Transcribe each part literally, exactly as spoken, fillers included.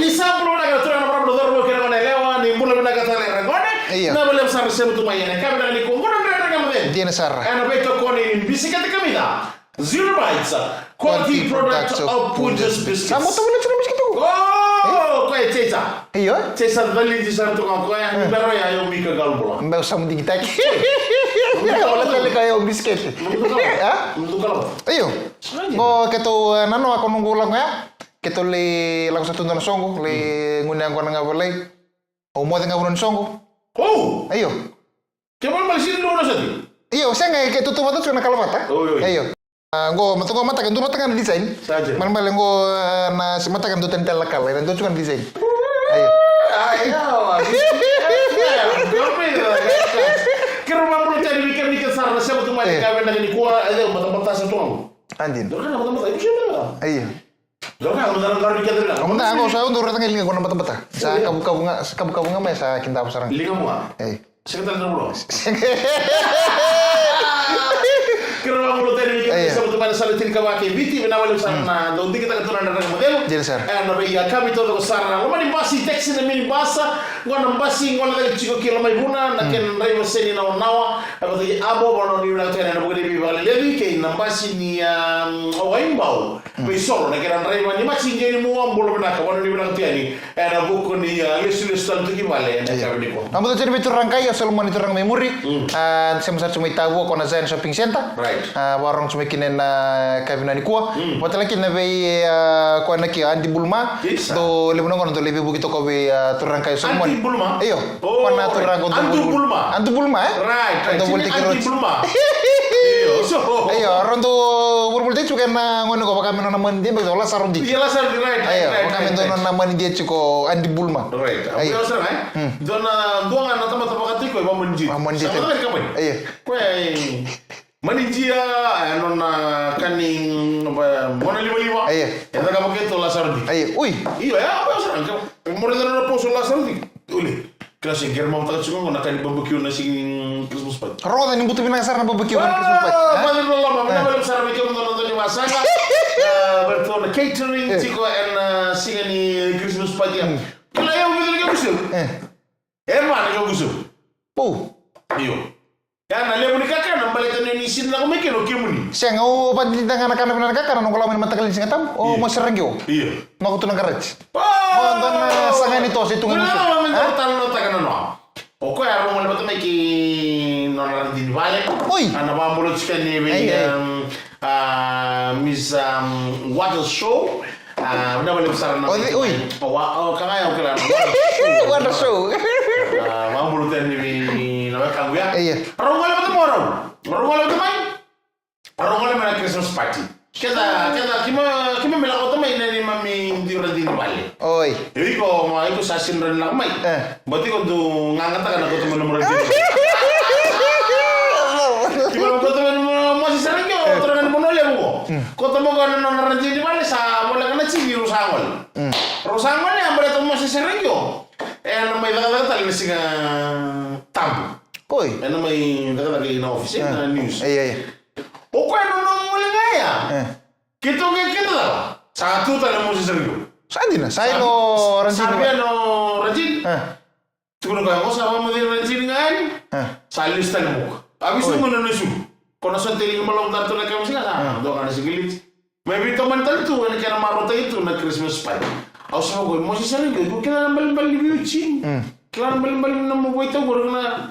Ni sa bula vinaka na turaga, na marama, na cauravou kei na gone yalewa, ni bula vinaka tale na gone. Io. Na vale sara sema tu mai ena ka vinaka ni ko gona dredre ga mo ceni. Dina sara. Ena veitokoni ni bisikete kamica. Zero Bites, quality product of Punjas Biscuits. Sa mo tavuli tu na bisikete ko. Oh, ko e Chaser. Io. Chaser, validi sara tu ga ko e. Ni bero ya yo mika galbula. Meu sa mo digitaki. Wala tale ka yo bisikete. Mudu kalo. Ha? Mudu kalo. Io. Ko keitou, e, nanoa ko noqu lako ya. Keitou lai lako sa tu dua na soqo, lai gunu yaqona ga volai. Au moce ga vanua ni soqo. Oh! Io. Ke malemale sini dua na sati? Io, sega, e keitou tautauvata tu na kalavata. Oi, oi. Io. A, qo, mata qo mataka, dua mataka na design. Sa je. Malemale qo, e, na si mataka dua tani tale na kala, ena dua tu ga na design. Io. Ai, yawa. Kero ma bro tani, mi kemi ke sara na sema tu mai, ka vena ni kua, e, matamata sa tu. Andin. Dua na matamata, e, sema. Io. Dua na matamata, dua na matamata. Au mada, au sa dau raica ga e liga qo na batabata. Sa kavukavu ga, sa kavukavu ga mai sa kidava sara ga. Liga mua. Ei. Sega tale na vula. Sega. Kira vakavulo tani ni kira sa vatu mai na sala tinikava kei Viti, vinaka vakalevu sara na dau digitaka tu na raraka modelu. Dina sara. E, na veiyakavi taucoko sara na loma ni basi, taxi, na minibus, qo na basi, qo na caka tiko ki Lomaivuna, na kena draiva seni na onawa, e vata kei Abo, vanua ni vinaka tu yani na vuka ni veivakalelevi, kei na basi ni, um, Waibau. Veisoro na kena draiva ni masi qeni mua, bula vinaka, vanua ni vinaka tu yani. Ena vuku ni, a, lesulesu tale tu ki vale ena yakavi nikua. Na mudu tani vei turaga kai, o Solomoni turaga mai muri. A, sema sara tu mai Tavua, ko na Zion Shopping Center. Right. A, vakarorogo tu mai kina ena yakavi nikua. Vata tale kina vei, a, ko na ki Adi Bulma. Isa. Dau levu na gauna dau lai veivuke toka vei, a, turaga kai o Solomoni. Adi Bulma? Io. Ko na turaga o Adu Bulma. Adu Bulma, e? Right, right. Adu Bulma. Io, so. Io, rau dau volivolitaki tiko ena gauna qo vaka me nona manidia, me dau lasaro diki. Io, lasaro diki, right, right, right. Io, vaka me dau nona manidia tiko Adi Bulma. Right. Io. Dua na, dua ga na tamata vakatiko e vakamanidia. Vakamanidia. Sa vakatiko mai. Io. Ko e Manidia, e, nona kani, e, mona livaliva. Io. E cakava keitou lasaro diki. Io, ui. Io, e, e, e, e, mora cana na poso lasaro diki. Ule. Kila se kere mautaka tiko qo na kani barbecue na siga ni Christmas party. Rogoca ni butu vinaka sara na barbecue na Christmas party. Ah, e? Padre Loloma, vinaka vakalevu sara vei kemudou na dau ni vasaga. Ah, vei ratou na catering tiko ena, ah, siga ni Christmas party. Kila e vica na kena buseu. E. E va na kena buseu. Pou. Io. Ya na levu ni kakana baleta ni sini lako mai kina o kemuni. Sega, au vakadinadinataka ga na kana vinaka na kakana noqu lako mai na mataqali ni Siga Tabu. O Mosi Raqio. Io. Noqu tu na qaraji. O dua na saga ni toso e tu ga. Dua na, dua na tale na takana noa. O koya rau gole vata mai ki nona radini vale. Oi. Ana vabolo tika ni vei, em, a, Miss, em, Water Show. A, vinaka vakalevu sara na. O cei, oi? O wa, o ka ga ya o kila. Water Show. A, vabula tale ni vei na wekaqu ya. Io. Rau gole vata mai rau. Rau gole vata mai. Rau gole mai na Christmas party. Keda, keda, kima, kima me lako vata mai na neimami dui radini vale. Oi. Io, iko, ma, iko sa sini rawa ni lako mai. E. But iko dau gagataka na koto mai na mura dina. Kima na koto mai na mura mosi sara kio, koto mai na mura levu ko. Koto mai ko na nona radini vale sa voleka na tini rau sa gole. Rau sa gole a baleta mosi sara kio. E na mai cakacaka tale na Siga Tabu. Oi. E na mai cakacaka ina office, na news. Ei, ei. O koya na nona gole ga ya. E. Keitou qai keitou cava? Sa tu tale na mosi sara kio. Sa dina, sa i no radini. Sa via no radini. E. Tukuna koya, qo sa vakamacala na radini ga yani. E. Sa lesu tale buka. A visu mo na nesu. Ko na sota i liga malou tale tu na kemisi ga sa. E. Dua ga na sikiliti. Mai veitomani tale tu, ena kena marautaki tu na Christmas party. Au sa vako, mosi sara kio, ko kila na balibali ni viu tini. Kila na balibali na mo voitau ko na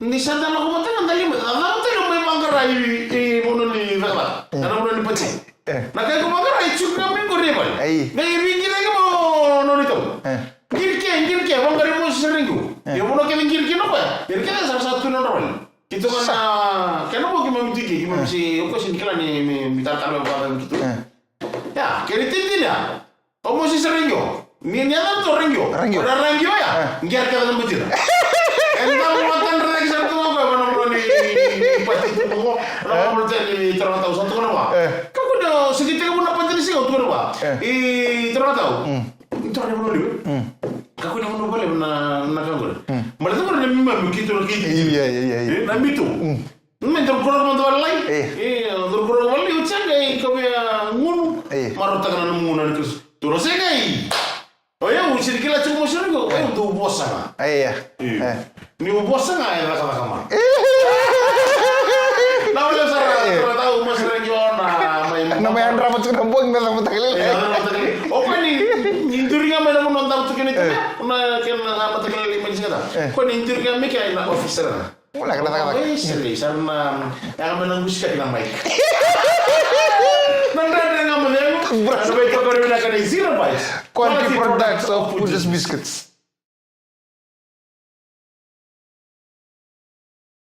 Ni sa da lako vata ga da lima, da lako tale mai vaqara i, i vanua ni cakacaka. Ena vanua ni pati. Na kai ko vaqara i tiko ga mai qori e vale. Qai veiqiraki mo nona itau. Qiri ke, qiri ke, vaqara i mosi sara qo. Ia vanua kece qiri kina o koya. Qiri kece sara sa tu nodra vale. Keitou ga na, kena vo keimami tu i ke, keimami se, o koya se ni kila ni, ni, ni talatala me vaqara keitou. Ia, kena itinitini ya. O mosi sara qo. Ni, ni yaco tu raqio. Raqio. O na raqio ya. Qia kece na batina. E na mo matadra cake sara tu qo, e vana mo ni, ni pati tu qo. Na mo ni turaga tau sa tu qo na va. Kakua ni o sikitaka mo na pati ni siga tu qo na va. I turaga tau. I turaga ni vanua levu. Kakua ni vanua levu na, na ka qo. Baleta qo na mimami keitou na keitou. Ia, ia, ia, ia. Na bitu. Me dau korokoro mada vakalailai. E, dau korokoro vakalailai, oti sa qai kauya gunu. Marautaka na nomu gunu na Karisito. Tou na sega i. O yau, sega ni kila tiko mo sega ni ko, o yau dau vosa ga. Io. Io. Niu vosa ga e cakacaka ma. Na wale sara, sara tau mo sega ni o na mai. Na mai andrava tiko na bogi me caka mataka lailai. E, caka mataka lailai. O koya ni, ni duri ga mai na vanua dau tu kina tu. Na kena na mataka lailai mai ni sega ta. Koya ni duri ga mai kea na office sara. Ula kena cakacaka. Oi, sega, sara na, ya me na gusi kaki na mic. Na dredre ga mo cegu. Bra. Na veitokoni vinaka ni Zero Bites. Quality products of Punjas Biscuits.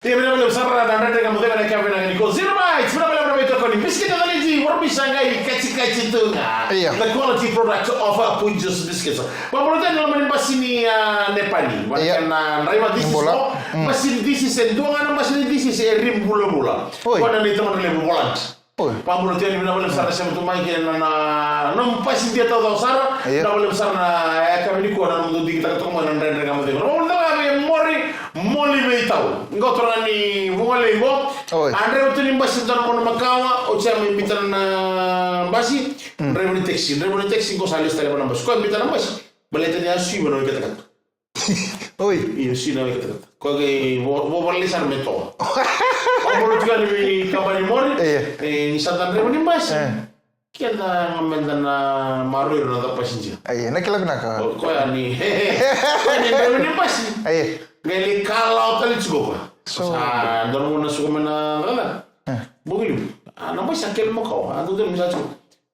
Ia, vinaka vakalevu sara na dredre ga mo cegu na ka vinaka ni ko Zero Bites. Vinaka vakalevu na veitokoni. Bisikiti na liji, warmisa qai kacikaci tu ga. Ia. The quality product of, uh, Punjas Biscuits. Vakabula tale na loma ni basi ni, uh, Nepali. Ia. Vaka na draiva this is all. Basi ni this is e dua ga na basi ni this is e rim vulavula. Oi. Koya na nei tamana levu volant. Oi. Vakabula tale ni vinaka vakalevu sara na sema tu mai kei na, na, na basi dia taucoko sara. Ia. Vinaka vakalevu sara na, e, ka vini kua na nomudou digitaka toka mai na dredre ga mo cegu. Vakabula tale ga vei Mori, Moli veitau. Qo turaga ni Vugalei qo. Oi. A draiva tu ni basi dua na gauna makawa, oti a mai biuta na basi. Draiva ni taxi, draiva ni taxi qo sa lesu tale va na basi. Koya biuta na basi. Baleta ni a sui va na wai katakata. Oi. Io, sui na wai katakata. Koya qai vo, vo, vo, vale sara me toa. Au bolo tiko yani vei kabani Mori. Io. E, ni sa da draiva ni basi. E. Keda ga meda na maroroi ira na noda passenger. Io, na kila vinaka. O, koya ni. Koya ni draiva ni basi. Io. Qai lai kalawa tale tiko koya. So. Sa dua na gauna suka mai na cakacaka. E. Bogi levu. A, na basi sa kele makawa. A, dodonu me sa tiko.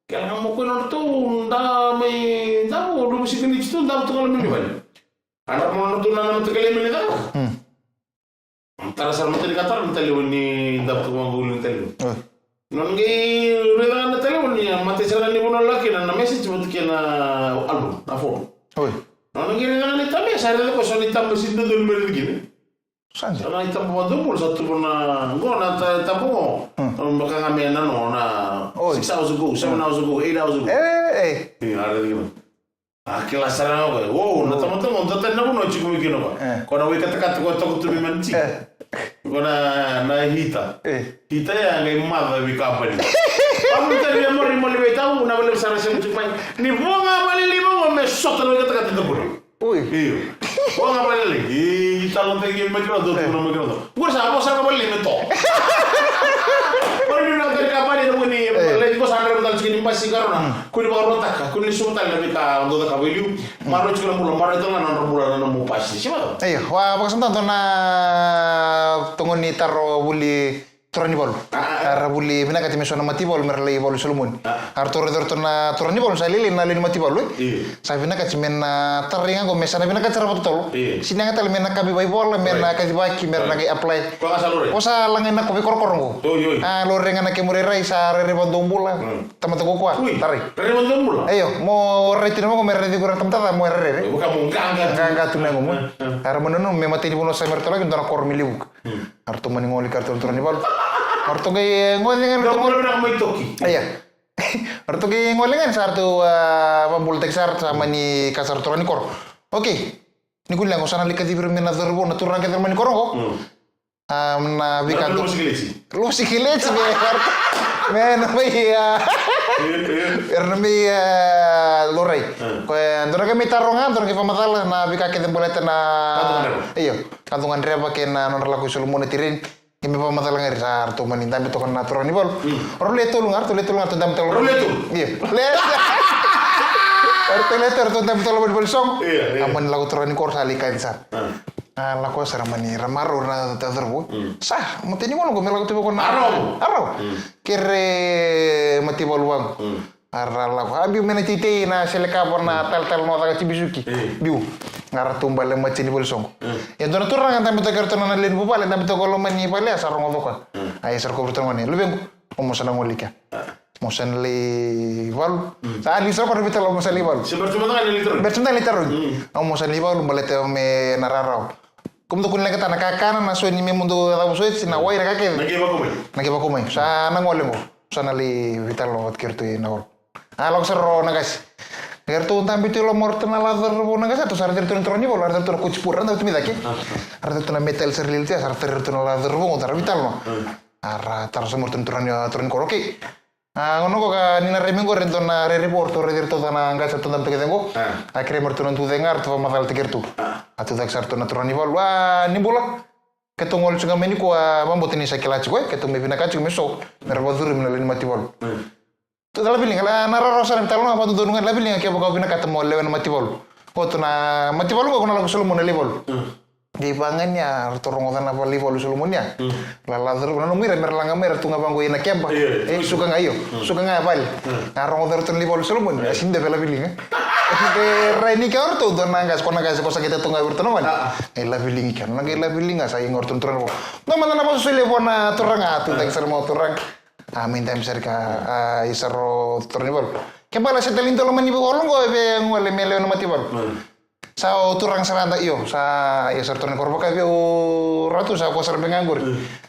Kele ga mo koya nodratou da mai, da mo, luvu siga ni tu, da mo tu ga na mai ni vale. A na mo nodratou na, na mataqali mai ni cakacaka. Tara sara mata ni ka tara na talevoni, da mo tu ga qo na talevoni. Nona qai raica ga na talevoni, a matai sara ga ni vanua laki na, na message vata kei na album, na phone. Nona qai raica ga na itaba, sa raica koya so na itaba si dodonu me raica kina. Sa dina. Sa na itaba vakadomobula sa tu vua na qo na ta-, itaba qo. Vaka ga me na no, na six hours ago, seven hours ago, eight hours ago. E, e. Io, a raica kina. A kila sara ga o koya. Wow, na tamata qo, dua tani na vanua e tiko mai kina o koya. Ko na wai katakata ko toka tu mai Manitia. Ko na, na hita. Hita ya qai maca vei kabani. Vakavulica ni via Mori, Moli veitau, na vale sara sema tiko mai. Ni vo ga vale lima qo me sota na wai katakata da kura. Ui. Io. O ga vale lai. I talo tagi mai kira do tu na mai kira do. Qori sa vosa ga vale lai me to. Qori ni na tari ka vale na wini lai ko sa na talo tiki ni basi karona. Ko ni vakarotaka, ko ni suma tale na vika do da ka valiu. Maro tiko na bula, maro tale na bula na mo pasi. Sima. Io, wa vakasanta dua na toqo ni taro vuli. Turaganivalu. Era vuli vinakati me so na mativalu me ra lai valu i Solomoni. A ratou raica ratou na turaganivalu sa lili na lewe ni mativalu, e. Sa vinakati me na tarai ga qo me sa na vinakati sara vakatotolo. Sini yaga tale me na kabi vaivola, me na kacivaki, me ra na qai apply. Ko sa lagai na ko veikorokoro qo. A laurai ga na kemu rairai sa rairai vadobula. Tamata ko koya, tarai. Rairai vadobula? Io, mo rairai tu na qo me rairai ko ra tamata ca mo rairai. Qaqa tu na qo mo. Era mo nanuma me matai ni vanua sa me ra tolaki dua na koro me levuka. A ratou mani gole ka ratou na turaganivalu. A ratou qai gole ga na ratou gole. Io. A ratou qai gole ga ni sa ratou, a, vabulataki sara sa mani ka sara turaga ni koro. Okei. Ni kuli qo sa na lai kacivi ira me na cauravou na turaga kece mani koro qo. A, na vika. Luva sikileti. Luva sikileti me, me na mai, a, era na mai, a, laurai. Ko e dua na ka mai taro ga, dua na ka i vakamacala na vika kece baleta na. Io. Ka cuga dreva kei na nodra lako i Solomoni na tireni. Ke me vakamacala ga ira sa ratou mani dabe toka na turaganivalu. Rau le tolu ga, ratou le tolu ga, ratou dabe toka. Rau le tolu? Io. Le. Ratou le tolu, ratou dabe toka loma ni valesoqo. Io, io. A mani lako turaga ni koro sa lai kaya sara. A lako sara mani ra marau na cauravou. Sa, mo teni mono ko me lako tu vei ko na. Arau. Arau. Kere mativalu vaqo. A ra lako. A biu me na teitei na selekava na taletale na caka tibisuki. Biu. A ratou bale mati ni valesoqo. E dua na turaga dabe toka eratou na lewe ni vuvale, dabe toka loma ni vale, a sa rogoca koya. A ia sa rogoca ratou na gone. Luvequ, o mo sa na gole i kea. Mo sa na lai valu. Sa a liu sara koya na veitalanoa mo sa lai valu. Bertu mada ga lai tarogi. O mo sa na lai valu, baleta me na rarawa. Ko mo dou kua ni leqataka na kakana, na soni me mo dou cavu soti, na wai, na ka kece. Na qai vakomai. Na qai vakomai. Sa na gole qo. Sa na lai veitalanoa vata kei ratou i na hall. A lako sara o na qase. Eratou dabe tu i loma o ratou na laco cauravou na qase, a ratou sa raici ratou na turaganivalu, a raici ratou na koti pura, a dabe tu mai cake. A raici ratou na metali sa lili tu ya, sa ra tarai ratou na laco cauravou, a ra veitalanoa. A ra taro sa mai ratou na turaga ni koro, okei. A, gauna qo ka ni na rai mai qori e dua na rerevou ratou raici iratou, caka na qase ratou dabe toka i cake qo. A kerei me ratou na ducega, ratou vakamacalataki iratou. A tu cake sara ratou na turaga ni valu. A, ni bula. Keitou gole tiko ga mai nikua, a, vakabauta ni sa kila tiko, e, keitou mai vinakata tiko me so me ra vakacurumi na lewe ni mataivalu. Laveliga, na rawarawa sara na italanoa, vakadodonu ga, Laveliga, kevaka o vinakata mo lewena mataivalu. Qo tu na mataivalu qo, ko na lako Solomoni na laivalu. Qai vagania, ratou rogoca na laivalu Solomoni ya. Lalaca ratou na nomu ira me ra laga mai, ra tu ga vaqo ina keba. E suka ga io, suka ga e vale. A rogoca ratou na laivalu Solomoni, a sini dave Laveliga. E rai ni kea o ratou, dua na qase, ko na qase ko sa qai tatoga vei ratou na gone. E Laveliga kea, na qai Laveliga sa i ga o ratou na turaga ni valu. Dua mada na vakasolia vua na turaga, a tu cake sara mai o turaga. A mai dabe sara ka, a, i sara o turaga ni valu. Ke bala se tale ni dua loma ni valu qo e via gole me lewena mataivalu. Sa o turaga sara da, io, sa, io, sara turaga ni koro vaka vei au, ratu, sa ko sara beka qori.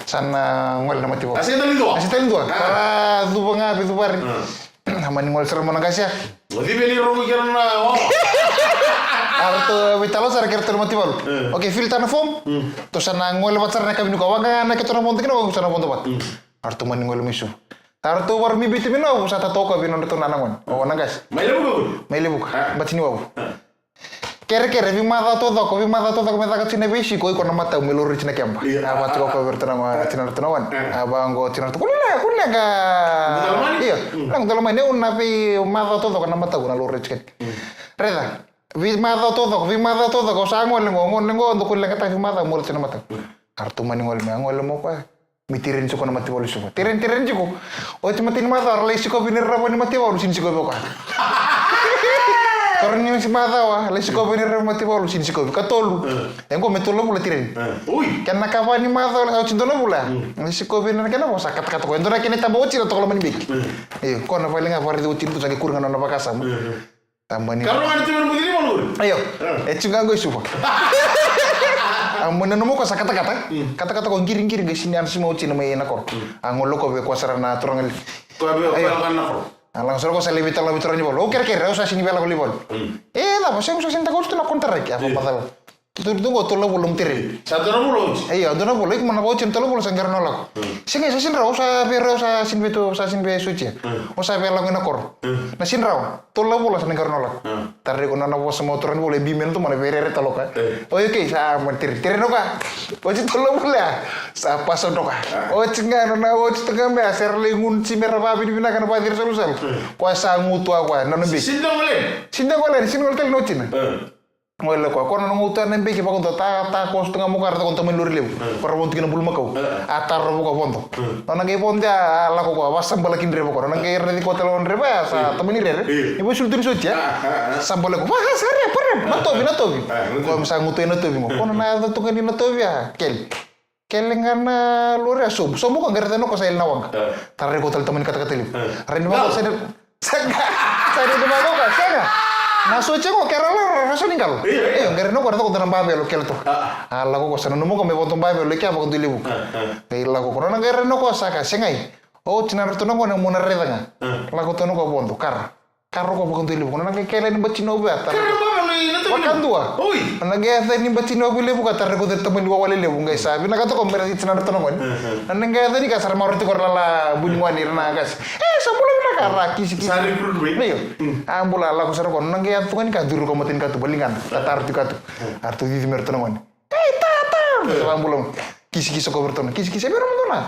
Sa na gole na mataivalu. A se tale ni dua? A se tale ni dua. A cuva ga, vei cuvari. A mani gole sara mo na qase ya. O civi ni rogo kena na o. A ratou veitalanoa sara kei ratou na mataivalu. Okay, fill-taka na form. Tou sa na gole vata sara na yakavi nikua, waqa na keitou na vodo kina, waqa sa na vodo vata. A ratou mani gole mai Suva. A ratou vara mai Viti mai na wavu, sa tatoka vei nodratou na gone. O na qase. Mai Levuka qori? Mai Levuka. Bati ni wavu. Kerekere, veimacawa taucoko, veimacawa taucoko me caka tiko na veisiko, iko na matau me laurai tiko na keba. A vaka tiko ko vei ratou na gone, tinadratou na gone. A vaqo tinadratou, kua ni leqa, kua ni leqa. Io, leqa dua loma ni, au na veimacawa taucoko na matau na laurai tiko. Raica, veimacawa taucoko, veimacawa taucoko, sa gole qo, gole qo, dou kua ni leqataka, veimacawa mo laurai tiko na matau. A ratou mani gole mai, a gole mai o koya. Me tereni tiko na mataivalu i Suva. Tereni, tereni tiko. Oti matai ni macawa ra lai sikovi ni rarawa ni mataivalu, sini sikovi o koya. Toro ni macawa, lai sikovi ni rarawa ni mataivalu, sini sikovi. Katolu. E qo me tolu na vula tereni. Kena ikava ni macawa, lai oti dua na vula. Lai sikovi na kena vo, sa katakata o koya. Dua na kena itaba oti na toka loma ni beki. Io, ko na vale ga vakaraici oti ni tu sa qai kuri ga nona vakasama. Tamani. Karua ga ni tiko na buci ni valu. Io. E tiko ga qo i Suva. A mani nanuma o koya sa katakata. Katakata o koya, qiriqiri, qai sini yana sima o tina mai na koro. A gole o koya vei koya sara na turaga li. Koya vei koya lako na koro. A lako sara o koya sa lai veitalanoa vei turaga ni valu. Au kerekere, au sa sini via lako laivalu. E cava, sega, au sa sini taka oti tu na konitaraki. A vakamacala. Tutu qo tolu na vula mo tereni. Sa dua na vula oti. Io, dua na vula, iko mo na vakaoti na tolu na vula sa qai rawa ni o lako. Sega, sa sini rawa, au sa via, au sa sini via tu, sa sini via sotia. Au sa via lako ina koro. Na sini rawa, tolu na vula sa na qai rawa ni o lako. Tarai iko na nona vosa mai o turaga ni valu, e biu mai na domona, veirere tale o koya. Oi, okay, sa mani tereni, tereni o koya. Oti tolu na vula ya, sa pasa o koya. Oti ga nona, oti toka mai ya, sa ra lai gunu ti me ra vakavinavinaka na vakaciri salusalu. Koya sa gutuwa koya, nona beki. Sini dua gole. Sini dua gole, sini gole tale na oti na. Gole koya, ko na gutuwa na beki vakadua, ta, ta koso tu ga mo koya, ra toko na tamani lori levu. Ko ra vodo tu kina bulumakau. A tarova koya vodo. Nona qai vodo ya, a lako koya, vasabalakidreva koya. Nona qai raici koya tale o dreva ya, sa tamani rere. Ni vosulu tu ni sotia. Sabalaki koya, va, sa rea, pare, na tovi, na tovi. Koya sa gutuwa na tovi qo. Ko na yaco tu ga ni na tovi ya, kele. Kele ga na lori ya, sobu. Sobu koya, qai raica na koya sa yali na waqa. Tarai koya tale tamani katakata levu. Rai ni vaqo sa ni Sega. Sa ni dua vaqo ka, sega. Na sotia qo kera la ra so ni qalo. Io, io. Io, qai rai na koya ra toko dua na bavelo kele toka. A lako koya sa nanuma koya me vodo bavelo i kea vakadua i Levuka. Qai lako koya, nona qai rai na koya sa ka, segai. O tinadratou na gone mo na raica ga. Lako tu na koya vodo, kara. Kara koya vakadua i Levuka. Nona qai kele ni bati ni wavu ya, tara. Kara bavelo i na tamani. Vakadua. Oi. Nona qai yaco ni bati ni wavu i Levuka, tara koya tamani wawale levu qai sa vinakata koya me raici tinadratou na gone. Nona qai yaco ni ka sa ra maroroi koya ra lala bui ni gone ira na qase. E, sa bula vinaka, ra kisikisi. Sa recruit mai. Io. A bula, lako sara koya, nona qai yaco tu ga ni ka, curu koya matani katuba, ligana, tataro tiko katuba. A ratou cici mai ratou na gone. E, tata! Sa bula. Kisikisi koya vei ratou na, kisikisi, e vei ratou na.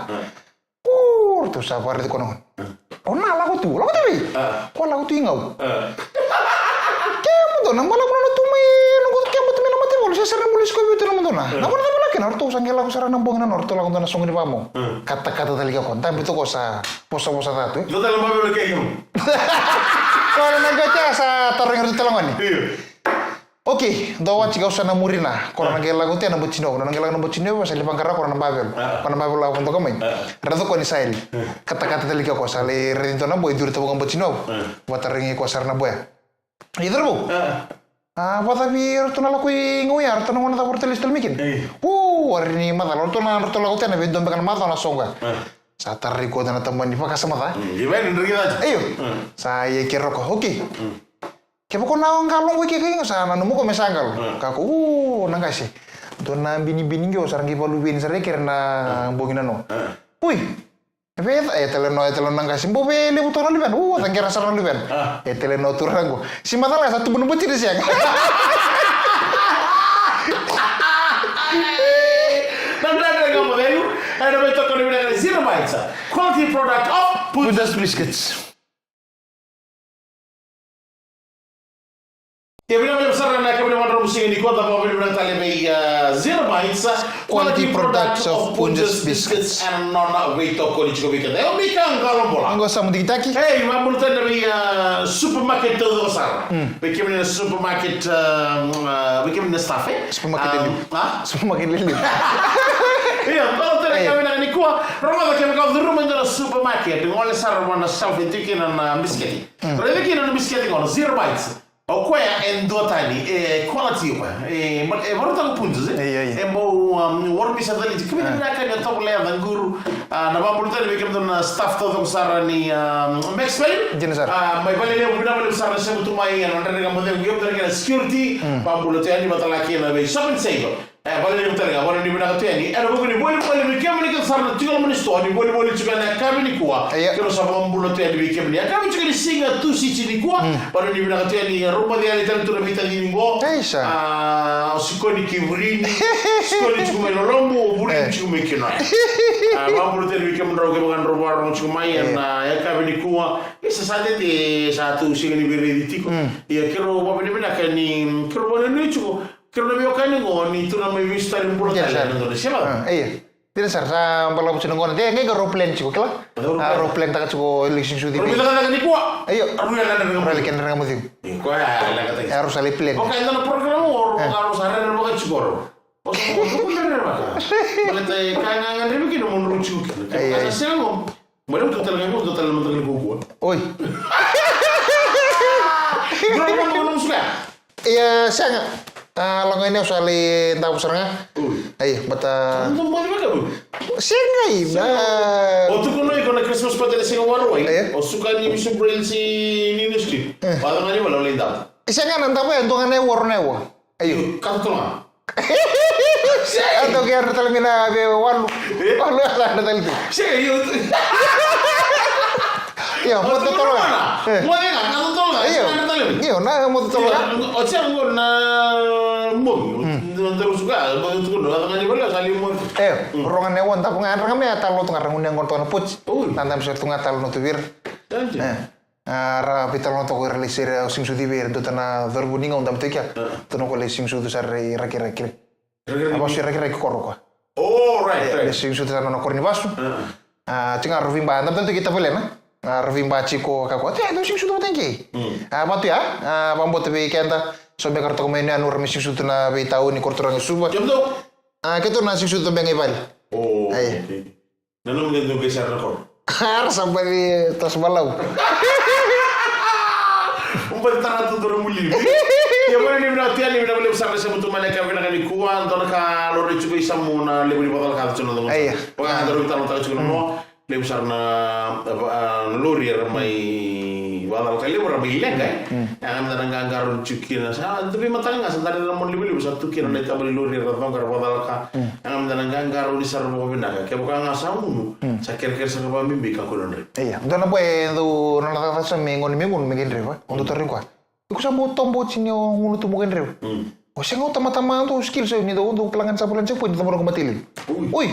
O ratou sa vakaraici koya na gone. O na lako tu, lako tu vei? Koya lako tu i gau. Kemudou na balavu na tu mai, na noqu kemudou tu mai na mataivalu, se sara na bula sikovi tu na mudou na. Na gone cava na kena, o ratou sa qai lako sara na bogi na nona, o ratou lako dua na soqo ni vakamau. Katakata tale kei koya, dabe toka sa Vosavosa ca tu, e? Dua tale na bavelo kei iko. Koya na qai tea sa tarogi iratou tale gone. Io. Okei, dua wati kau sa na muri na. Koya na qai lako tea na batinovu, na qai lako na batinovu, sa lai vaqara koya na bavelo. Koya na bavelo a vodoka mai. Raica koya ni sa yali. Katakata tale kei koya sa lai raici dua na boy, duri toka vaka batinovu. Vatarogi koya sara na boy. Io, cauravou. A, vakacavi eratou na lako i gau ya, eratou na gone cava eratou lesu tale mai kina? O, a rai ni macala, eratou na, eratou lako tena vei dua beka na macawa na soqo. Sa tarai koya na tamani vakasama ca. Io. Sa ia kei rau koya, okei. Kevaka o na qalo qo i ke kai ga, sa nanuma koya me sa qalo. Ka ko, o, na qase. Dua na binibini qo, sa ra qai vakaluveni sara i kere na bogi na noa. Ui. Vei, e talanoa, e talanoa na qase. Bau vei levu toka na luvena. U, a caqera sara na luvena. Ah. E talanoa turaga qo. Si macala ga sa tubu na batiri sega. Na dredre ga mo veru. Ena veitokoni vinaka ni Zero Bites. Quality product of Punjas Biscuits. Ia vinaka vakalevu sara na yakavi ni vakarau siga nikua, da vakavinavinaka tale vei, ah, Zero Bites, ah, quality products of Punjas Biscuits. Ena nona veitokoni tiko vei keda. Io, Mika Qalobola. Qo Samu Digitaki. Ei, vakabula tale vei, ah, supermarket taucoko sara. Mm. Vei kemuni na supermarket, ah, ah, vei kemuni na staff, eh? Supermarket lelevu. Ah? Supermarket lelevu. Ia, vakabula tale na yakavi vinaka nikua. Rogoca, kevaka o curuma e dua na supermarket, gole sara vua na shelf e tiko kina na bisikete. Mm. Raica kina na bisikete qo, na Zero Bites. O koya e duatani, e quality o koya. E, ma-, e varautaka Punjas, eh? Io, io. E bau, um, warm-isa tale tiko. Kemuni vinaka ni o tovolea, caquru. Ah, na vakabula tale vei kemudou na staff taucoko sara ni, um, Max Value. Dina sara. Ah, mai Valelevu, vinaka vakalevu sara na sema tu mai, na dredre ga mo cegu, kemudou na kena security. Mm. Vakabula tu yani, vakatale kina vei Shop and Save. E, vakalevu tale ga, vakalevu vinaka tu yani. Ena vuku ni volivoli vei kemuni kece sara na tiko loma ni sitoa, ni volivoli tiko ena yakavi nikua. Io. Keirau sa vakabula tu yani vei kemuni. Yakavi tiko ni siga Tusiti nikua, mm, vakalevu vinaka tu yani, rau moce yani tale tu na veitacini qo. Ei, sa. A, o Sikoni kei Vurini, Sikoni tiko mai Lolobu, o Vurini, e, tiko mai Kinoni. A, vakabula tu yani vei kemudrau kevaka drau vakarorogo tiko mai, e, ena yakavi nikua. E, sa, sa tete, sa tu siga ni veiraici tiko. Mm. Ia, keirau vakavinavinaka ni, keirau vakanuinui tiko. Keirau na veiwekani qo ni tu na mai veisotari bula tale ena dua na siga. Ah, io. Dina sara, sa balavu tiko na qo na. De, qai qai rau plan tiko, kila? Rau plan. Ah, rau plan taka tiko, lai siga sucu. Rau mai cakacaka nikua. Io. Rau lai kena rega mo tiko. Io, koya, lai kena rega mo tiko. Rau sa lai plan. Okay, ena program qo, rau sa rere vaka tiko rau. O sa mo, rau rere vaka. Baleta e ka ga gadrevi kina mo drau tiko kina. Io, io. Ka sa sega qo. Mai, au tu tale ga, au tu tale na mataka ni kaukaua. Oi. Dua na nomu suka? Ia, sega. A, lako yani au sa lai davo sara ga. Oi. Ai, bata. Sa nomu bale vaka, oi? Sega, ina. O tukuna iko na Christmas party na siga Waruwai. Io. O suka ni Bishop Braille si Nino Street. E. Vaka ga ni vale o lai davo. Sega na davo e dua ga na e waru na e wa. Io. Io, ka totolo ga. Sega. A toki yadra tale mai na vei walu. E? Walu yadra tale tu. Sega, io. Io, mo totolo ga. E. Mo totolo ga, ka totolo ga. Io. Sega na tale mai. Io, na mo totolo ga. Io, o sega qo na mo. Mm. Na daru suka, mo totolo ga, na ni vale sa li mo. E, mm, roga ne wanda ko ga, roga me a talo tu ga, roga ne qo tu ga na poti. Ui. Na dam se tu ga talo no tu vira. Tante. E. A, ra veitalanoa toka o ira lai sere, au siga sucu vei ira, dua tana cauravou ni gau dabe tu i kea. A. Dua na ko lai siga sucu sara i Rakiraki. Rakiraki. A vasu i Rakiraki koro koya. Oh, right, right. Lai siga sucu sara na koro ni vasu. A. A, tiko ga ra veiba, dabe tu i kea tavalena. A, ra veiba tiko ka koya. Te, dou siga sucu vata i kea. Mm. A, vatu ya, a, vakabauta vei keda. So beka ra toka mai yanuyanu ra mai siga sucu na veitauni, koro turaga i Suva. Kemudou? A, keitou na siga sucu beka i vale. Oh, okay. Na nomuni dau qai sara na koro? Era sa baci tasa balavu. Mo baci tara tu dua na mulivi. Ia, vakanuinui vinaka tu yani, vinaka vakalevu sara na sema tu mai na yakavi vinaka nikua, dua na ka laurai tiko i Samu na levu ni vakacalaka tu na noda. Io. Vaka ga daru veitalanoataka tiko na noa, levu sara na, a, na lori era mai vakacalaka, levu era mai leqa, e. Mm. Yaga mada na qaqarauni tiko kina, sa dua veimataka ga sa dua na monalivaliva sa tu kina na itaba ni lori era coqa era vakacalaka. Mm. Yaga mada na qaqarauni sara vakavinaka. Kevaka ga sa gunu, mm, sa kerekere sara vakabibi ka kua ni draiva. Io, dua na boy e dau nona cakacaka sa me gone me gunu me qai draiva. O dau tarogi koya. Iko sa bau tobo oti ni o gunu tu mo qai draiva. Mm. O sega, o tamatama dau skill sa ni dau, dau kila ga ni sa voleka ni checkpoint, dau mara ko mate levu. Ui. Ui.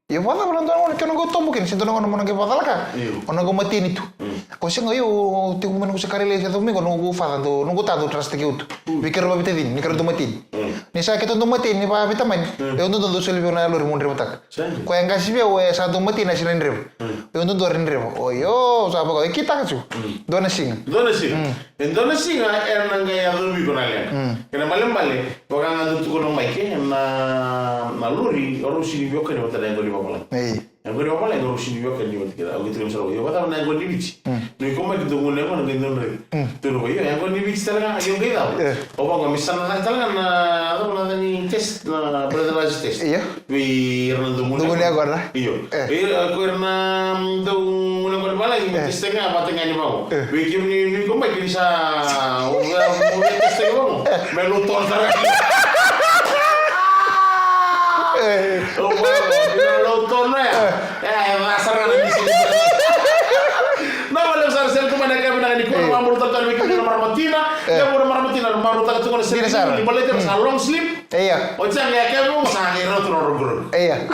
Ia vakacava na dua na gauna ke o na qai tobo kina, se dua na gauna mo na qai vakacalaka. Io. O na qai mateni tu. Mm. O sega, io, tiko mai noqu sa ka lailai se cau mai qo noqu father, dou, noqu ta dau trust-taki au tu. Mm. Vei keirau vakaveitacini, ni keirau dau mateni. Mm. Ni sa keitou dau mateni vakaveitamani. Mm. Io, dodonu dau soli vei au na lori mo draivataka. Sega. Koya e qasi vei au e sa dau mateni a sega ni draiva. Mm. Io, dodonu ra draiva. O io, sa vaka, e kitaka tu. Mm. Dua na siga. Dua na siga. Mm. E dua na siga, ena qai yacovi iko na leqa. Mm. Kena ibalebale, vaka ga dau tukuna o Mike, na, na lori, o rau sega ni veiwekani vata na yaqona ni vavalagi. Ei. Yaqona ni vavalagi, o rau sega ni veiwekani vata kei ira. Au qai tukuna sara, io, vacava na yaqona ni Viti? Mm. Ni ko Mike dau gunu yaqona, qai dau rai. Mm. Tukuna vei, io, yaqona ni Viti tale ga, io, qai cava? E. O vaqo, me sa na caka tale ga na, cava na yaca ni test, na breathalyzer test. Io. Vei ira na dau gunu yaqona. Dau gunu yaqona. Io. E. Vei ira, ko ira na, mm, dau gunu yaqona ni vavalagi, me test ga vata ga ni vaqo. E. Vei kemuni, ni ko Mike ni sa, o, o, o, test ga vaqo. E. Me lou tona sara. E. O, o, o, me lou tona ya. E. E, e, va sara na misi ni Dina sara. Ni baleta sa long sleeve. Ia. O sa qai kaya mo sa qai rauta na rogorogo. Ia.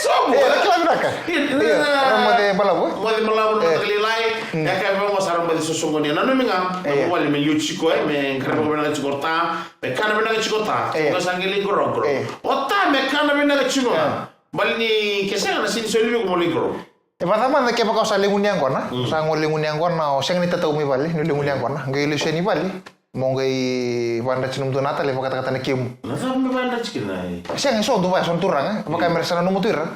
So, ia, kila vinaka. Ia, ia, na, na, rau moce balavu. Moce balavu na, ia, mataka lailai. Mm. Ya kaya mo sa rau moce sosoqoni. Nanumi ga, ia, na vuvale me liu tiko, e, me qaravi vinaka tiko ta, me kana vinaka tiko ta. Ia. Ka sa qai lai qoroqoro. Ia. O ta me kana vinaka tiko. Ia. Baleta ni ke sega na sini soli vei iko mo lai qoroqoro. E vacava mada kevaka o sa lai gunu yaqona, mm, sa qai lai gunu yaqona, o sega ni tatau mai vale, ni lai gunu yaqona, qai lesu yani vale, mo qai vakadreti nomudou na tale, vakatakata na kemu. Na cava me vakadreti kina, e? Sega, e so dua, e so na turaga, vaka, mm, me ra sa nanuma tu ira.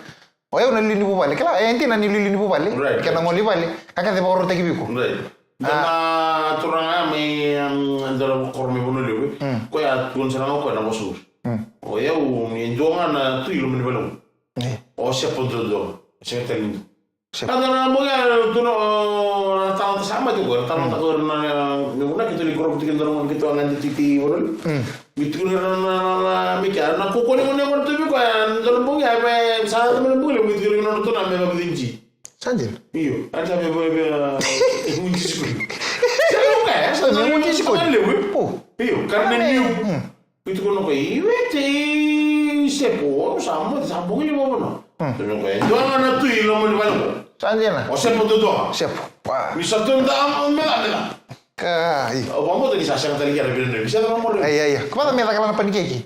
O yau na liuliu ni vuvale, kila, e dina ni liuliu ni vuvale, right, kena, right, gole i vale, ka kece vakarautaki vei iko. Right. Ah. Na turaga mai, um, dua na koro mai Vanua Levu. Mm. Koya tukuna sara ga o koya na vosa qori. Mm. O yau, e dua ga na tui i loma ni vale qo. E. O Sepo duadua, o sega tale ni dua. Sepo. A, na bogi ya, tu na, o, na talanoa sa mai tu qori, na talanoa, mm, qori na, na, na vuna keitou lai qoroqoro tiko, dua na gauna keitou a gade tiko i Vanua Levu. Mm. Qai tukuna na, na, na, na, me kea, na kaukaua ni gauna qo na tu vei koya, dua na bogi ya, me sa, me na bogi levu, qai tukuna na nona tuna me vakaviciniji. Sa dina? Io, a sa me, me, me, a, e gunu tiko. Sa io, e, sa me gunu tiko. Levu. O. Io, karua ni niu. Mm. Qai tukuna o koya, i Viti, i Sepo, sa mo, sa bogi levu vakavanua. Hmm. Tukuna o koya, e dua ga na tui i loma ni vale qo. Sa dina? O Sepo duadua. Sepo. Wa. Ni sa tu na, me la, me la. Ka, i. Au vakabauta ni sa sega tale ga na vina, ni sa caka mo. Ai, ai, ai. Ko vata me caka la na panikeki.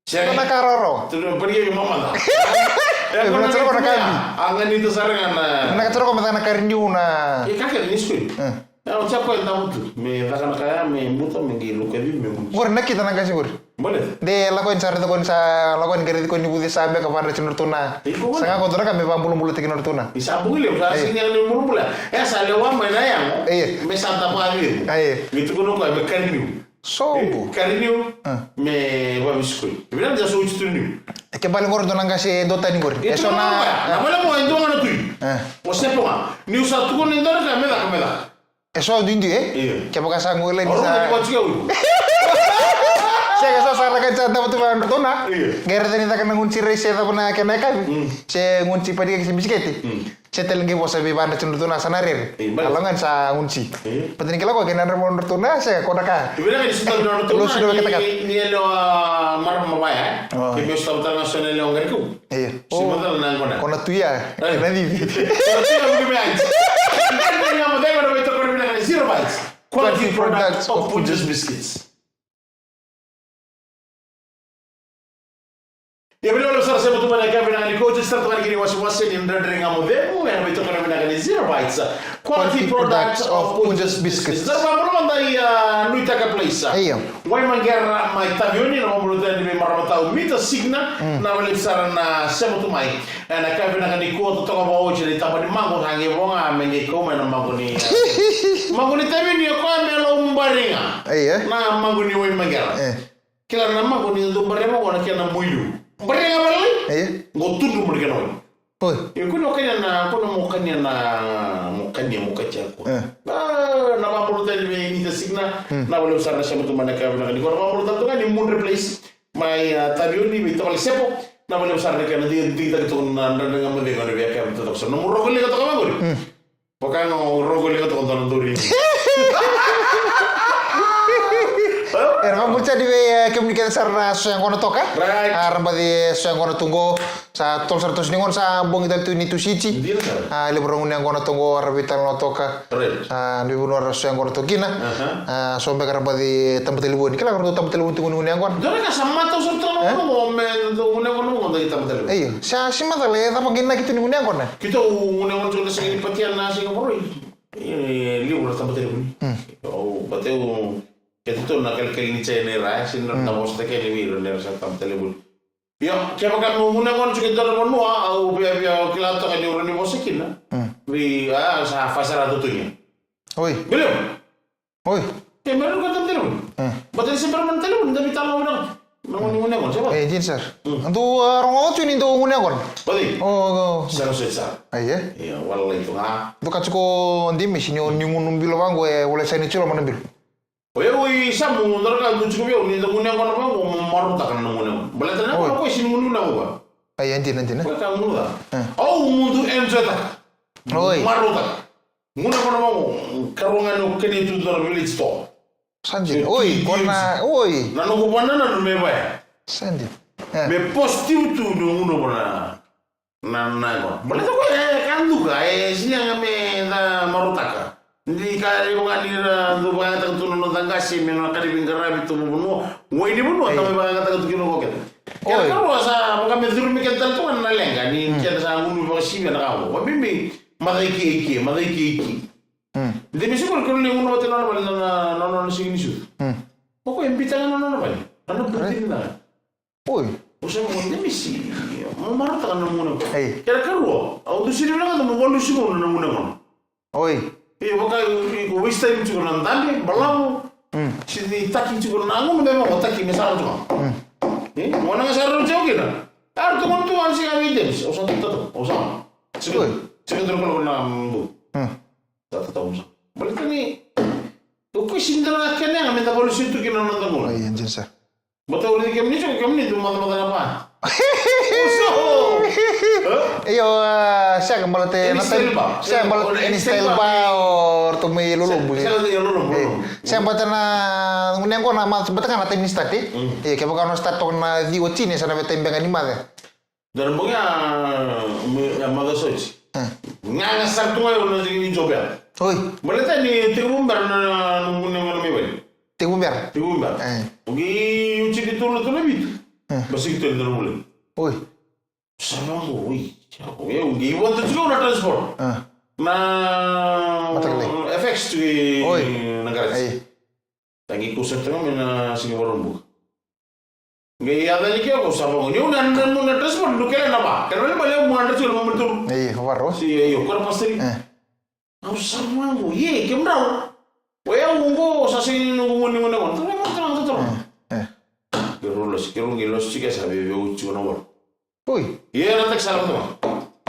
Sega. Ko na ka rawarawa. Tu na panikeki mamada. E, ko na caka na ka. A, ganita sara ga na. Na ka caka ko me caka na kariniu na. E, ka kece ni skui. Hmm. Ia, o caka koya e davo tu. Me caka na ka ya, me buta, me qai lukaci, me buta. Qori nakita na qase qori. Baleta? De lako yani sa raica koya ni sa, lako yani qai raici koya ni vuce sa beka, vakadreti nodratou na. Iko. Sa ga ko dua na ka me vakabulabulataki nodratou na. Ni sa bogi levu, sa, io, sega ni bulabula. E sa lewa mai na yago. Io. Me sa davo vei. Io. Me tukuna o koya me kariniu. Sobu. E, kariniu. Ah. Me vakavisikoi. Vinaka ni sa sobu tu niu. E ke bale qori dua na qase duatani qori. E so na, na vale mo e dua ga na tui. Ah. O Sepo ga. Niu sa tukuna e dua na ka me caka, me caka. E so duidui, e? Io. Kevaka sa qo i lai ni sa. Sega, so sa raica ni sa davo tu vei nodratou na. Io. Qai raica ni caka na gunu tsi rai se cava na kena yakavi. Mm. Se gunu tsi panikeki se bisikete. Mm. Se tale qai vosa vei vakadreti nodratou na sa na rere. Io, baleta. A, lako ga ni sa gunu tsi. Io. Baleta ni kila ko kena rere mo nodratou na, sega, ko na ka. Vinaka ni sa tale nodratou na, ni yalewa marama vaya, e? O. Ke me sa tale ga so na yalewa qai kau. Io. Si macala na yaqona. Ko na tuya. Io. Ko na cici. Ko na tuya, ko na cici. Ena gauna mo cegu na veitokoni vinaka ni Zero Bites. Quality products of Punjas Biscuits. Ia, vinaka vakalevu sara, Sema Tumani, ena yakavi vinaka nikua, oti sara tu ga na kena iwasewase ni Dredre Ga Mo Cegu, ena veitokoni vinaka ni Zero Bites. Quality products of Punjas Biscuits. Sa vakabula mada i, a, Nuitaka Place. Io. Waimaqera mai Taveuni, na vabula tale vei marama tau Mita Signa, mm, vinaka vakalevu sara na Sema Tumai. Ena yakavi vinaka nikua, totoka vakaoti na itaba ni maqo, sa qai vo ga me qai kau mai na maqo ni, e, maqo ni Taveuni, o koya me Lau Bariga. Io. Na maqo ni Waimaqera. E. Kila na maqo ni dau bariga maqo na kena moiu. Bariga vale. Io. Qo tudru mo ni kena wai. Oi. Io, kua ni o kania na, kua ni mo kania na, mo kania, mo katia ko. E. A, na vabula tale vei Nita Signa, mm, vinaka vakalevu sara na Sema Tumani, ena yakavi vinaka nikua, na vabula tale tu ga ni Mudre Place, mai, a, Taveuni, mai tavale Sepo, vinaka vakalevu sara na kena digi, digitaki tu na Dredre Ga Mo Cegu ena veiyakavi totoka. So, nomu rogo liga toka vaqori. Mm. Vaka ga o rogo liga toka dua na duri. Era vakabula tale vei, e, kemuni kece sara na so yaqona toka. Right. A, ra baci so yaqona tu qo. Sa totolo sara toso ni gauna sa bogi tale tu ni Tusiti. Dina sara. A, levu ra gunu yaqona toka qo, ra veitalanoa toka. Right. A, ni vanua ra so yaqona toka kina. Aha. A, so beka ra baci taba talevoni. Kila, ra dau taba talevoni tu gunu yaqona. Dua na ka sa matau sara tu na, e? Gunu yaqona, me dau gunu yaqona, mo dau taba talevoni. Io. Sa, si macala, e cava qai na keitou ni gunu yaqona? Keitou gunu yaqona tu na siga ni Patia na siga Vakarauwai. E, levu ra taba talevoni. Mm. Au, baleta au, keitou na kalikali ni China era, e, sega ni ra, mm, na vosa takeni vei ira ni ra sa taba talevoni. Io, kevaka mo gunu yaqona tiko e dua na vanua, au viavia kila toka ni o rawa ni vosa kina. Mm. Vei, a, sa fai sara totogi. Oi. William. Oi. Ke me rawa ni ko taba talevoni. Mm. Baleta ni se bera mai na talevoni, da veitalanoa vinaka. Na gunu, gunu yaqona, se va? E, dina sara. Mm. Dou, a, rogoca tu ni dou gunu yaqona. Baleta? O, o. Sega soti sara. Ai, e? Io, wala lai tu ga. Dou ka tiko Dimisi, ni o, ni gunu bilo vaqo, e, wale sega ni tiko loma na bilo. O yau i Samu, dua na ka dau tiko vei au, ni da gunu yaqona vaqo, mo marautaka na gunu yaqona. Baleta na, oi, yaqona ko e sega ni gunu yaqona. Ai, e dina, e dina. Ko e ka gunu ca. E. Au mudu enjoytaka. Oi. Marautaka. Gunu yaqona vaqo, karua ga ni o kania tu dua na village store. Sa dina. Oi, ko na, oi. Na noqu vanua na me vaya. Sa dina. E. Me positive tu ni gunu vana. Na, na, ko. Baleta ko, e, ka duka, e, sega me da marautaka. Ni ka, e, vaka ni ra, dau vakayagataka tu na noda qase, me na ka ni veiqaravi tu vanua. Wai ni vanua, ka me vakayagataka tu kina ko keda. Keda karua sa, vaka me curu me keda tale tu na leqa, ni keda sa gunu vakasivia na ka ko. Vakabibi, maca i ke, i ke, maca i ke, i ke. De me sega ni kena gunu vata na, na, na, na, na, na sigi ni su. Ko ko e bita na, na, na, na, na, na, na, Oi. Au sa mo de misi. Mo marautaka na muna. Ei. Kena karua, au dusi ni vinaka mo valusi mo na muna mo. Oi. E vaka iko waste time tiko na dabe, balavu. Mm. Si ni taki tiko na gunu me mo taki me sara tiko. Mm. E, mo na sara tiko kina. Ar tu mo tu an si ka mi dem. Au sa tu tu. Au sa. Tiko. Oi. Tiko tu na mbu. Mm. Tata tau sa. Baleta ni. Tu ko si ndra kena me da valusi tu kina na gunu. Oi, enjin sa. Bata uri kemuni tiko kemuni tu mata mata na pa. Oso. Io, sega baleta na time. Sega baleta any style ba o ratou mai lolobu. Sega baleta na gunu qo na mata baleta ga na time ni start. Io, kevaka na start toka na ciwa tini sa na vei time beka ni mata. Dara bogi a mata soti. Gaga sara tu ga o na tiki ni job ya. Oi. Baleta ni tekivu bera na gunu qo na mai wai. Tekivu bera? Tekivu bera. E. Oqi u tiki tolu na tolu na vitu. E. Basiki tolu na tolu na vula. Oi. Sa na mo, oi. Sa na mo, oi, oqi vata tiko na transport. E. Na Matakali. F X tiko na garage. Ai. Tagi kusa tiko me na sigi varabuka. Qai yaca ni ke ko sa vako. Ni u na, na, na transport, du kele na va. Kele na va, le mu na transport, mu turu. Ei, varo. Si, ei, o kora pastor. E. Au sa vako, ye, kemudrau. O yau qo sa sega ni noqu gone, gone, gone. Toro, toro, toro, toro. E, e. Ke rau losi, ke rau qai losi tiko sa veve au tiko na wara. Oi. Ia na taki sara tiko.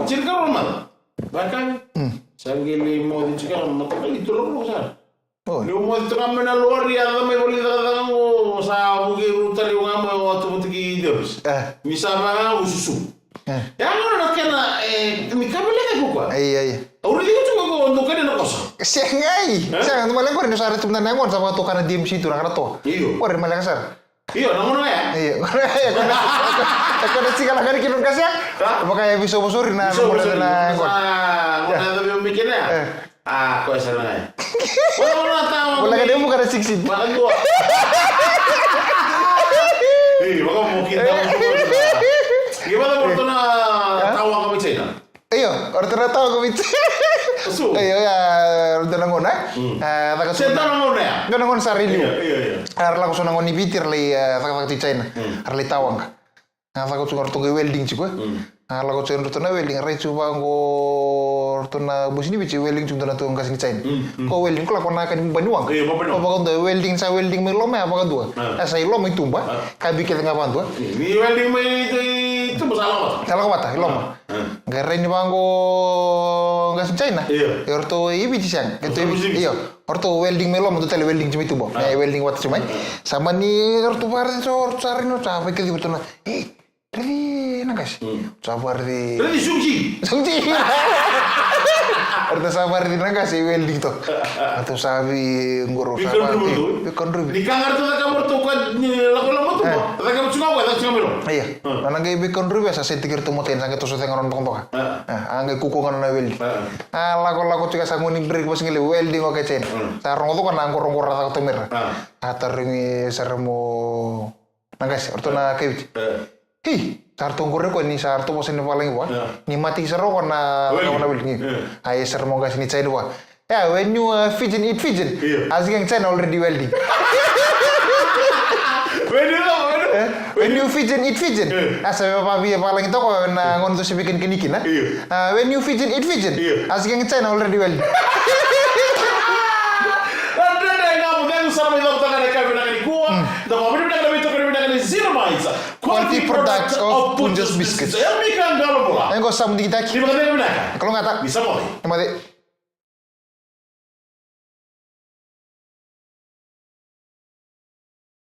Tiri ka rau mada. Vakavi. Mm. Sa qai lai moci tiko na matakali toro rau sara. Oi. Niu moci tiko mai na lori, a mai voli cakacaka qo, sa vuki rau tale ga mai o atu vata ki Deus. E. Ni sa vaka ga u susu. E. Ya gona na kena, e, ni ka vele ka kukua. Ai, ai. Au raici tiko ko dou kena na kosa. Segai. E? Sega, dou male qori ni sa raici mada na yaqona sa vakatoka na D M C tu na kana toa. Io. Qori male ka sara. Io, na gona ya. Io. E kona sika na kari kina kasa. Ha? Vaka e viso vosori na gona na gona. Gona ya da veo mikina. E. A, ko esa na ya. Wala wala tawa. Wala ka demu kana siksi. Wala dua. Ei, vaka mo kita. Gimana mo tona tawa ka mai China? Io, o ratou na tawa ko Viti. Su. Io, ia, o ratou na gona. Mm. E, caka se tu. Tawa na gona ya. Gona, gona sa riliu. Io, io, io. A, ra lako so na gona i Viti, ra lai, e, caka, caka tu i China. Mm. Ra lai tawaqa. A, caka tu ga ratou qai welding tiko, e. Mm. A, lako tu ratou na welding, rai tu vaqo ratou na bosi ni Viti, welding tu ratou na tu qasi ni China. Mm, mm. Ko welding, ko lako na ka ni bani waqa. Io, bani waqa. Ko vakadua, welding sa welding mai loma, ya vakadua. A. E sa i loma i tuba. A. Ka bikete ga vakadua. Ni welding mai tu, tuba sa lako vata. Sa lako vata, i loma. A. Qai rai ni vaqo qasi China. Io. Io, ratou i Viti sega. Ratou i Viti. Io. Ratou welding mai loma, ratou tale welding tu mai tuba. A. E, welding vata tu mai. A. Sa mani ratou vareti, so ratou sa rai ni ratou sa vaikaci ratou na. E, raici na qasi. Mm. Sa vareti. Raici suji. Suji. Ratou sa vareti na qasi welding to. Ratou sa vei qoro sa vareti. Vei contribute. Ni ka ga ratou caka ratou ka ni lako loma tu. E. Caka tu ga ko, caka tu ga mai loma. Ia. Mm. Na qai vei contribute sa seti kira tu mo tena sa qai toso cega nona dokadoka. A. A, a qai kuku ga nona welding. A. A, lako, lako tiko sa goni break, vasi qai lai welding o ke China. Mm. Sa rogo toka na qoroqoro ra caka toka mai ra. A. A tarogi sara mo na qase, o ratou na kai Viti. E. Hi, sa ratou qori koya ni sa ratou vosa ni valagi vua. E. Ni mate sara o koya na welding. Na welding. E. A, e sara mo qase ni China vua. Yeah, when you, uh, Fijian eat Fijian. Yeah. As again, China already welding. When you, when you, eh? When you Fijian eat Fijian. Yeah. Asa vavia valagi toka na gona tu se vei kenikeni kina. Yeah. Uh, when you Fijian eat Fijian. Yeah. As again, China already welding. Dredre Ga Mo Cegu sa mai cavutaka na ka vinaka nikua. Mm. Da vakavinavinaka na veitokoni vinaka ni Zero Mites. Quality products of Punjas Biscuits. E Mika Qalovola. E qo sa mu digitaki. Ni vakacegu vinaka. Kalougata. Ni sa moce. Ni moce.